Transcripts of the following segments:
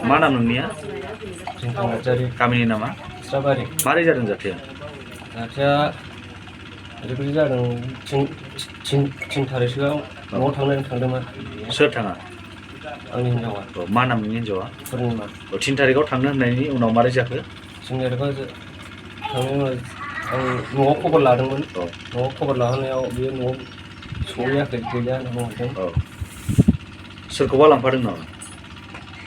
मा नाम नोंनिया? जोंखौ नार्जारि गामिनि नामा? स्राबारि। मारै जादों जाथाया? जाथाया ओरैबायदि जादों थिन थारिखसोआव न'आव थांदोंमोन। सोर थाङा? आंनि हिनजावा। मा नाम नोंनि हिनजावा? पुर्निमा। 3 तारिखआव थांनो होननायनि उनाव मारै जाखो? 3 तारिखआव थांनायनि उनाव आं न'आव खबर लादोंमोन। न'आव खबर लाहोनायाव बियो न'आव सहैयाखै, गैया होनना बुंहरदों। सोरखौबा लांफादों नामा?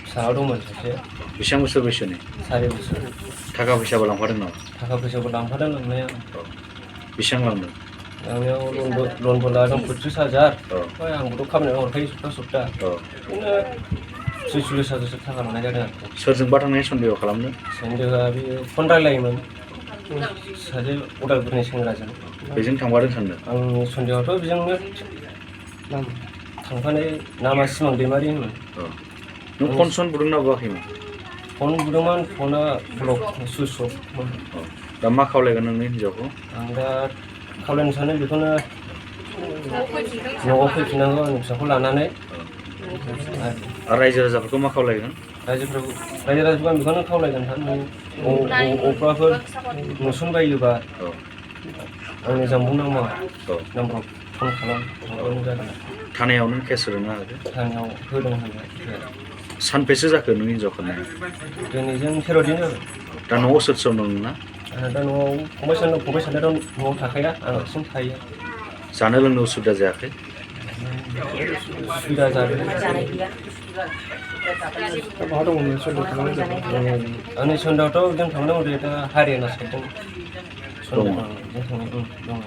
फिसाला दंमोन सासे। बेसेबां बोसोर बैसोनि? 4 बोसोर। थाखा फैसाबो लांफादों नामा? थाखा फैसाबो लांफादों लांनाया। बेसेबां लांदों? लांनायाव लनबो लादों 35,000। ओमफ्राय आंबोथ' खामानियाव हरखायो सप्ता। बिदिनो 30-40,000 थाखा लानाय जादों आरो। सोरजोंबा थांनाय सन्देह खालामदों? सन्देहआ बेयो फन रायलायोमोन सासे उदालगुरिनि सेंग्राजों। बेजों थांफादों सानदों? आंनि सन्देहआथ' बेजोंनो थांफानाय नामा सिमां दैमारि होनो। नों फन सन बुदोंना बुआखैमोन? फन बुदोंमोन, फना ब्लक सुइस अफमोन। दा मा खावलायगोन नोंनि हिनजावखौ? आं दा खावलायनो सानो बेखौनो न'आव फैफिननांगौ आंनि फिसाखौ लानानै। आरो रायजो राजाफोरखौ मा खावलायगोन? रायजो राजाखौ आं बेखौनो खावलायगोन अबावबाफोर नुसनबायोबा आंनि जानबुं नाम्बाराव फन खालामहरबानो जागोन। थानायाव नों केस होदोंना होआखै? थानायाव होदों होननाय। सानबेसे जाखो नोंनि हिनजाव खारनाया? दिनैजों 13 दिन जाबाय। दा न'आव सोर दं नोंना? दा न'आव फंबाय सानैयाथ' न'आव थाखाया, आं हारसिं थायो। जानो लोंनो उसुबिदा जायाखै? सुबिदा जादों। बहा दङमोन सन्देह खालामनाय? आंनि सन्देहआथ' जों थांनाय मथे दा हारियाना साइडजों सन्देह दं।